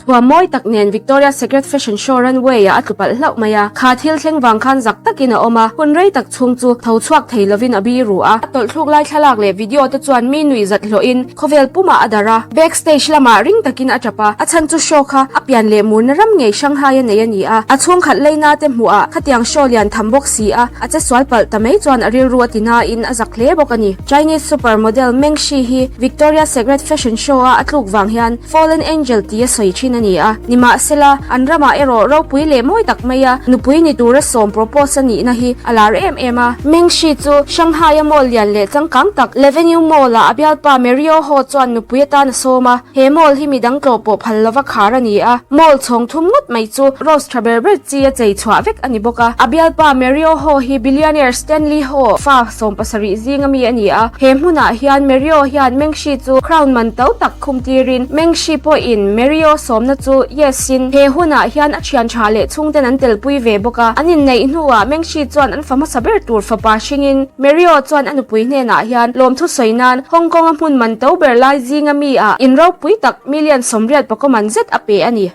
Thuam mawi tak nen Victoria Secret Fashion Show runway ah a tlu palh hlauh mai a, kha thil thleng vang khan zak takin a awm a, hun rei tak chhung chu tho chhuak thei lovin a bi ru a. A tawlhthluk lai thlalak leh video te chuan mi nuih zat hlawhin khawvel pumah a darh a, backstage lamah ring takin a tap a, a chhan chu show kha a pian leh murna ram ngei Shanghai a nei a ni a, a chhungkhat leina te hmuh ah khatiang show lian tham bawk si a, a che sual palh ta mai chuan a rilru a ti nain a zak hle bawk a ni. Chinese super model Meng Shi hi Victoria Secret Fashion Show a a tluk vang hian Fallen Angel tih a sawi thin a ni a, nimahsela, an ramah erawh ropui leh mawi tak maia nupui ni tura sawm propose a nihna hi a lar em em a. Meng Shi chu Shanghai-a mall lian leh changkang tak Levenue Mall-ah a bialpa Mario Ho chuan nupui atan a sawm a, he mall hi midang tlawh pawh phal lova khar a ni a, mall chhawng thum ngawt mai chu rose tha ber ber chi a chei chhuah vek a ni bawk a. A bialpa Mario Ho hi billionaire Stanley Ho fa 70 zinga mi a ni a, he hmunah hian Mario hian Meng Shi chu crown man to tak Khum tirin Meng Shi pawhin Mario sawmna chu yes in he hunah hian a thian tha leh chhungten an telpui ve bawk a. An inneih hnuah Meng Shi chuan an fa hmasa ber tur fapa hringin Mario chuan a nupui hnenah hian lawmthu sawi nan Hong Kong a hmun man to ber lai zinga mi ah in ropui tak million 80 pakaw man zet a pe a ni.